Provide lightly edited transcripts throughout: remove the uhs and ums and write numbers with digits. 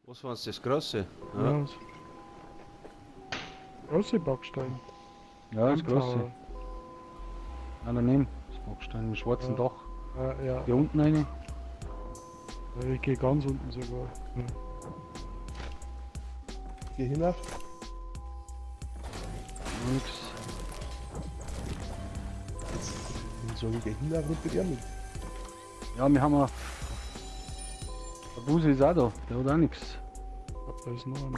Was war das Große? Ja. Ja. Das große Backstein. Ja, das große. Tower. Nein, daneben. Das Backstein im schwarzen Ja. Dach. Ja, ja. Hier unten rein. Ja, ich gehe ganz unten sogar. Ja. Geh hinauf. Nix. Jetzt sag ich, geh hinauf und mit ihm. Ja, wir haben auch. Der Buse ist auch da, der hat auch nichts. Ich glaub, da ist noch einer.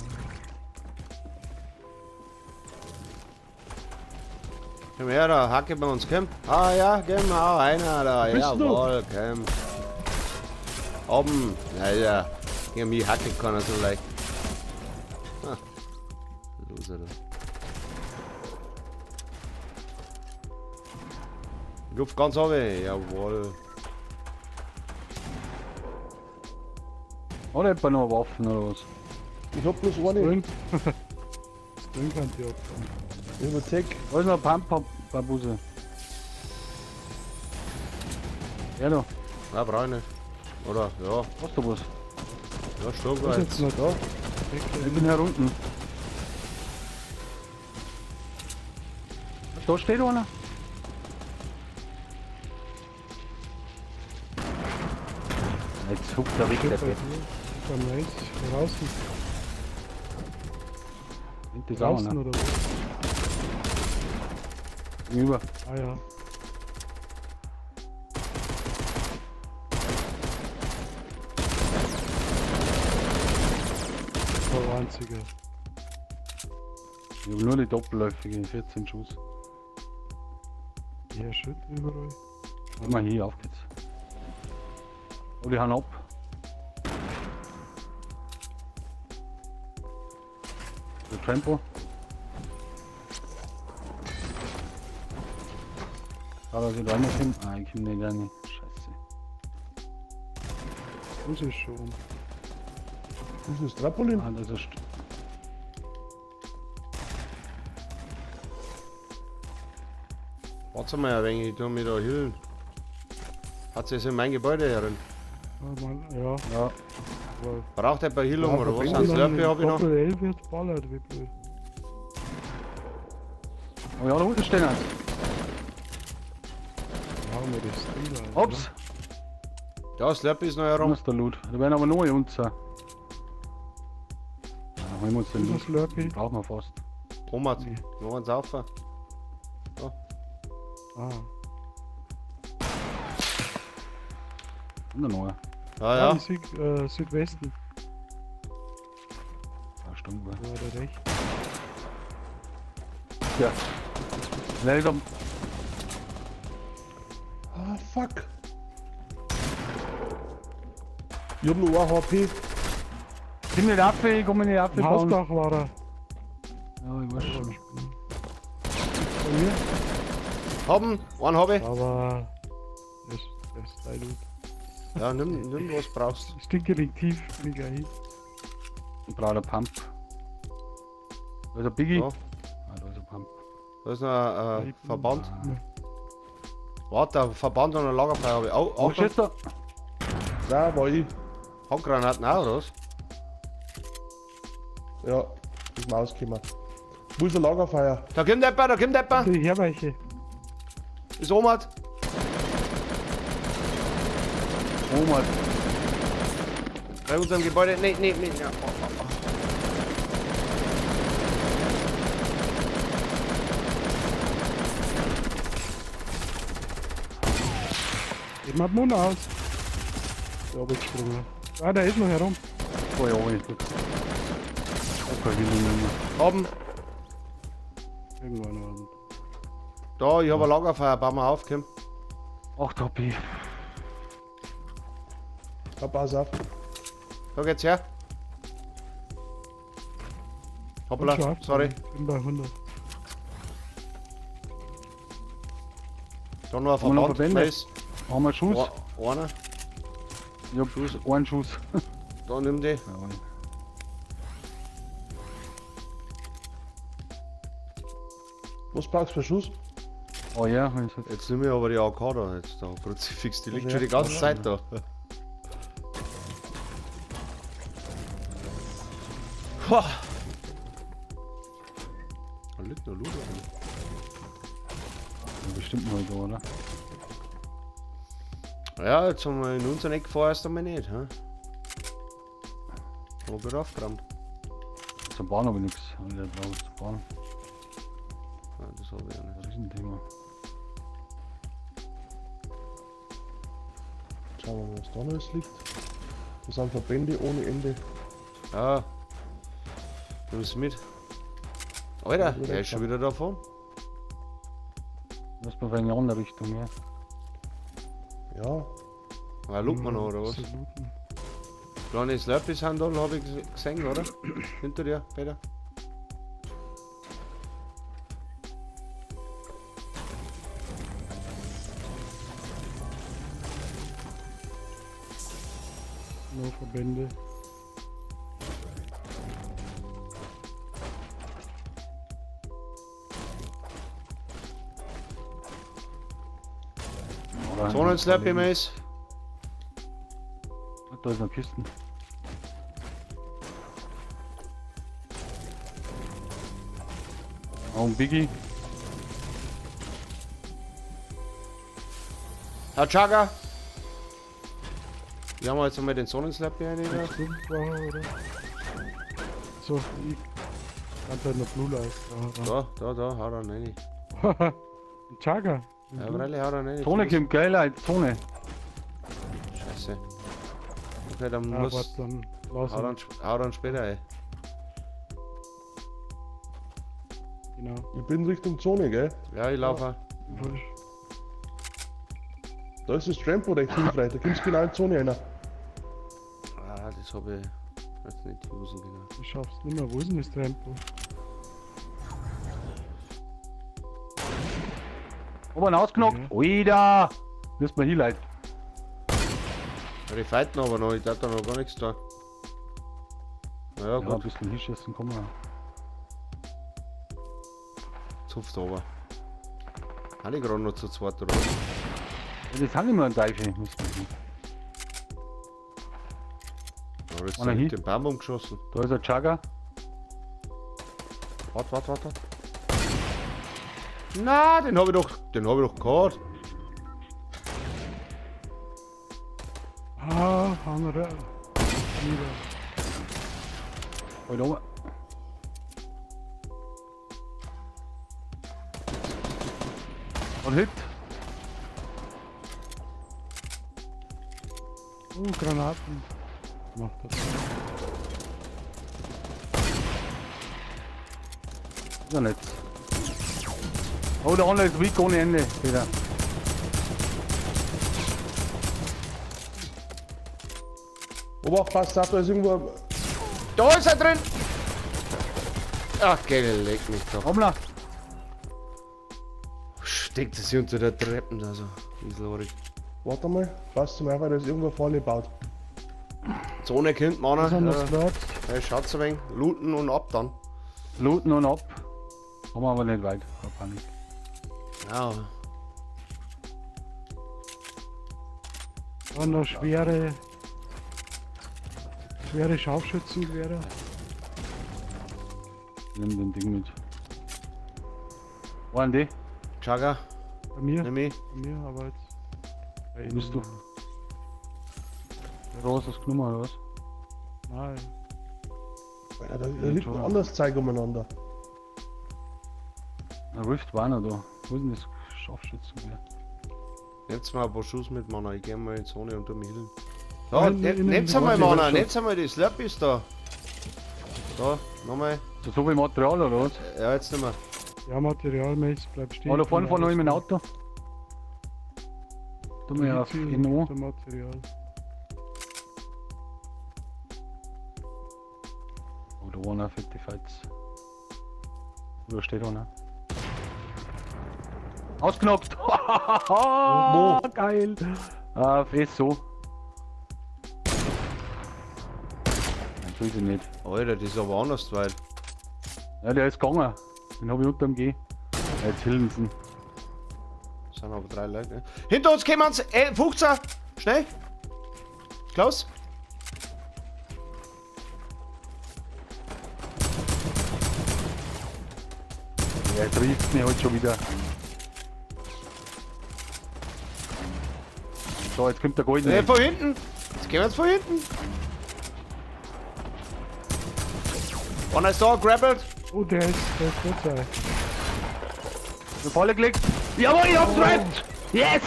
Komm her, da Hacke bei uns, komm. Ah ja, komm, auch einer da. Wo bist du? Jawohl, komm. Oben. Naja, gegen mich hacke keiner so leicht. Ah. Loser da. Ruf ganz runter, jawohl. Hat jemand noch Waffen oder was? Ich hab bloß eine. Drin. Das Ding kann die abbauen. Ich hab einen Tag. Da ist noch ein Pump, Babuse. Ja, da. Na, brauch ich nicht. Oder, ja, Hast du was? ja, schon Ist jetzt noch da? Ich bin hier unten. Da steht einer. Jetzt huckt der Steht Richter. bei dir. Beim Rechts. Draußen. Nimmt das auch Draußen einer. oder was? Gegenüber. Ah ja. Das war einziger. Ich habe nur die doppelläufige, 14 Schuss. Hier Schritt überall. Komm mal hier, auf geht's. Oh, die hauen ab. Der Trampo. Schade, dass ich da reinkomme. Ah, ich komme nicht rein. Scheiße. Das ist schon. Das ist das Trampolin. Ah, das ist. Warte mal ein wenig, ich tu mich da hüllen. Hat sie es in mein Gebäude herin? Ah, Mann, ja, Ja, aber. Braucht jemand Heilung Ja, oder was? verbringen Ein Slurpee hab ich noch. Doppel L wird ballert, wie blöd. oh ja, da unten stehen eins. Ja, aber das Ding da. Ups! Ja, Slurpee ist noch Da herum. ist der Loot. Da werden aber neue unter. Ja, holen wir uns den Das Loot. Slurpee. Den brauchen wir fast. Thomas, Nee. noch eins auf. Ah. Und ein neuer. Ja, Ah, ja. ich sehe Südwesten. Ja, stimmt. Ja, da rechts. Ja. Langsam. Ah, fuck. Ich hab nur 1 HP. Komm nicht ab, ich komm nicht ab. Im Hausdach war er. Ja, ich weiß schon. Bei mir. Haben, einen hab ich. Aber. Das, das ist dein Loot. Ja, nimm, was brauchst. Stinkerig tief bin ich gleich hin. Ich brauche einen Pump. Da ist ein Biggie. Ja. Ah, da ist ein Pump. Da ist noch ein Ich bin- Verband. Warte, ein Verband und ein Lagerfeuer habe ich. Oh, Oh, Achtung, schießt da. Da war ich. Handgranaten auch, oder was? Ja, ist mir ausgekommen. Wo ist der Lagerfeuer? Da kommt jemand, da kommt jemand. Die Herweiche. Ist Omar. Oh mein. Bei unserem Gebäude. Nee, nee, nee. Ja. Oh, oh, oh. Gib mal die Mund aus. Da hab ich gesprungen. Ah, der ist noch herum. Oh ja, ich hab keine Healing mehr. Haben. Irgendwann Abend. Da, ich hab ein Lagerfeuer. Bau mal auf, komm. 8 HP. Da pass auf. Da geht's her. Hoppla, Schon auf, sorry. Bin bei 100. Da noch ein Haben wir noch Verband. Verbände? Nice. Haben wir einen Schuss? Einer. Ich hab Schuss. Einen Schuss. Da, nimm die. Jawohl. Was brauchst du für Schuss? Oh ja, ich jetzt. Jetzt nimm ich aber die AK da. Jetzt da. Kruzifix, die liegt Ja. schon die ganze Zeit da. Boah. Da liegt noch Loot rum. Ja, bestimmt mal da, oder? Ja, jetzt haben wir in unseren Eck vorerst einmal nicht, hä? Haben wir aufgeräumt. Zur Bahn habe ich nichts. Hab ich nicht drauf, zur Bahn. Ja, das habe ich ja nicht. Das ist ein Thema. Schauen wir mal, was da noch alles liegt. Das sind Verbände ohne Ende. Ja. Nimm's mit. Alter, der ist schon wieder davon. Lass mal in eine andere Richtung, ja. Ja, Ah, looten wir noch, oder was? So looten. Kleine Slurpees sind da, habe ich gesehen, oder? Hinter dir, Peter. Noch Verbände. Oder So ein Slurpee Mace. Da ist noch Kisten. Oh, ein Biggie. Herr Chaga. Hier haben wir jetzt einmal den Sonnenslurpee rein. da. Fünf war, oder? So, ich kann halt noch Blue Light. Da, da, da, hau da rein. Da. Chaga. Ja, freilich, hau da rein. Zone kommt, geil, Leute, Zone. Scheiße. Okay, dann Ja, muss. warte, dann lass Hau ihn. dann, hau dann später ein. Genau. ich bin Richtung Zone, gell? Ja, ich laufe. Wurscht. Da ist das Trampo recht hilfreich, da kommst du genau in die Zone rein. Ah, das habe ich jetzt nicht usen genau. Ich schaff's nicht mehr. Wo ist denn das Tempo? Oben ausgenockt. Mhm. Oida! Müssen wir hier, Leute. Ja, die fighten aber noch, ich darf da noch gar nichts da. Naja, Ja, ein gut, bisschen hinschießen kommen wir. zupft aber. Habe ich gerade noch zu zweit, oder was? Ja, das sind immer ein Teufel. Müssen wir hin. Aber das ist Einer mit hier. dem Baum umgeschossen. Da ist ein Chugger. Warte, warte, warte. Na, den habe ich doch, den habe ich doch gehabt. Ah, andere. Wieder. Halt oben. Und Hit. Oh, Granaten. Macht das. Ist ja nicht. Oh, der andere ist weak ohne Ende, Peter. Obacht, passt auf, da ist irgendwo ein Da ist er drin! Ach, gell, leck mich doch. Hoppla. Steckt es hier unter der Treppen da so. Wieselorig. Warte mal, passt zum einfach, da ist irgendwo eine Falle gebaut. Zone kommt, Mann. Da sind noch Slurps. Ja, schaut's ein wenig. Looten und ab dann. Looten und ab. Kommen wir aber nicht weit. Keine Panik. Ja, Dann noch schwere. Schwere Scharfschützengewehre. Nimm den Ding mit. Wo sind die? Chaga, Bei mir, nimm ich. bei mir, aber jetzt. Bei Ihnen. Bist du? Da hast du das genommen, oder was? Nein. Alter, da liegt ein anderes Zeug umeinander. Ein Rift war noch da. Wo ist denn das Scharfschützengewehr? Nehmt's mal ein paar Schuss mit, Mann. Ich geh mal in die Zone und tu mich healen. Da, Nein, nein, nehmt's nein, einmal, nein, Mann. nein. Nehmt's einmal die Slurpees da. Da, nochmal. Ist das so viel Material oder was? Ja, jetzt nicht mehr. Ja, materialmäßig bleib stehen. Oh, da vorne fahren noch jemand ein Auto. Tu mir auf NO. Der Material. Oh, da waren auch fette Fights. Oh, da steht einer. Ausgenockt! Wo? Geil! Ah, auf SO. Nein, so ist er nicht. Alter, das ist aber anders weit. Ja, der ist gegangen. Den hab ich unter dem G. Ja, jetzt hilfen Das sind aber drei Leute. Ne? Hinter uns kommen sie! 15! Schnell! Klaus? Der trifft mich heute schon wieder. So, jetzt kommt der goldene. Von hinten! Jetzt gehen wir jetzt von hinten! One I saw, grappled! Oh, der ist kurz. Eine Falle gelegt. Jawohl, ich hab's gerappt! Yes!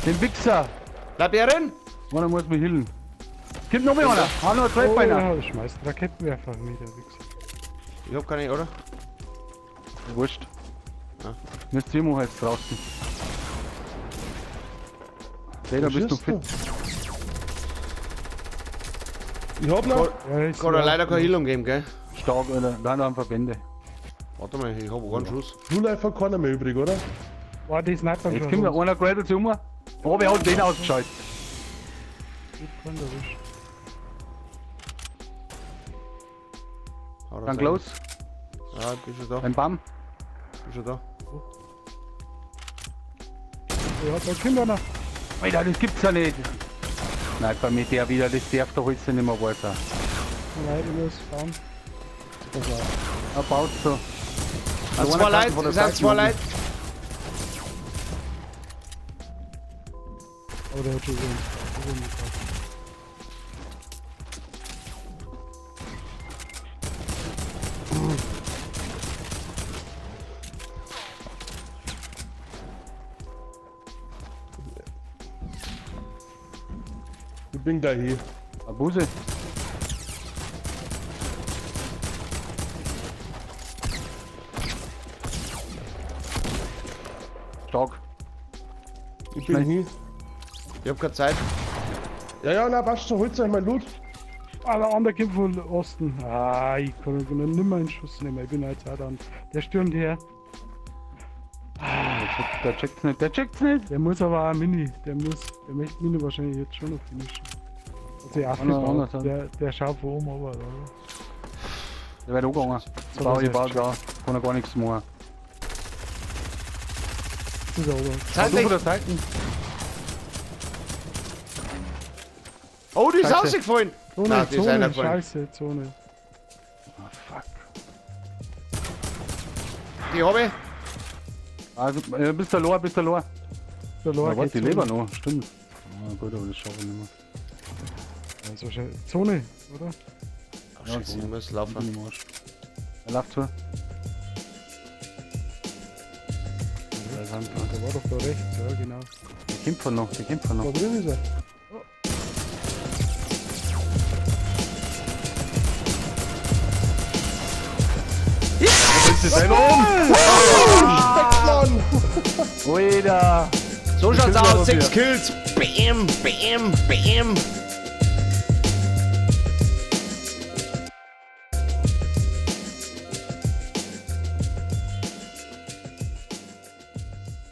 Den Wichser! Bleib hier drin! Einer muss mich healen. Kommt noch mehr einer! Hau noch ein Trap Oh, einer! ja, schmeißt Raketenwerfer auf mich, der Wichser. Ich hab keine, oder? Wurscht. Ja. Müsst ihr mal jetzt draußen. Peter, Wo bist du schießt fit? Ich hab noch. Ja, ist Kann ja- leider keine Heilung geben, gell? Stark, Alter. Nein, da haben Verbände. Warte mal, ich hab einen Schuss. Blue Life hat keiner mehr übrig, oder? Boah, die Sniper Jetzt kommt noch einer grabbelt sich um. Oh, wer hat den ausgeschaltet? Ich kann erwischt. Hau Dann rein. close. Ja, bist schon da. Ein Bam. Bist schon da. Ja, da kommt einer. Alter, das gibt's ja nicht. Nein, bei mir der wieder, das darf doch jetzt nicht mehr wahr sein. Nein, ich muss fahren. Pass auf. Er baut so. Sind zwei Leute, sind zwei Leute. Aber der hat schon über uns rumgebracht. Ich bin gleich hier. Abuse. Stark. Ich bin hier. Ich hab keine Zeit. Ja, ja, na, passt schon, holt euch mal Loot. Ah, der andere kommt von Osten. Ah, ich kann ihn nicht mehr in Schuss nehmen. Ich bin jetzt auch dann. Der stürmt her. Der checkt's nicht, der checkt's nicht. Der muss aber auch Mini. Der möchte Mini wahrscheinlich jetzt schon noch finishen. Also ich Einer, einer, der schaut von oben runter, oder? Der wird angegangen. So, Bau, das ich heißt baue da. Kann er gar nichts machen. Das ist aber. Du Zeitlich. von der Seite. Oh, die ist Scheiße. rausgefallen. Zone, Nein, die ist Zone, einer Scheiße, Zone. Ah, fuck. Die hab ich. Also, bist du allein, bist du allein. Der Ja, Lord warte, die geht leben Zone. noch, stimmt. Ah, gut, aber das schaffe ich nicht mehr. Ja, ist wahrscheinlich Zone, oder? Oh, Scheiße, ich muss laufen. Bin im Arsch. Er läuft zu. Der war doch da rechts, ja genau. Die kämpfen noch, die kämpfen Da noch. drin ist er. Bist du selber um? Mann! Oida! So schaut's Stimmt aus, aber 6 für. Kills. Bam, bam, bam.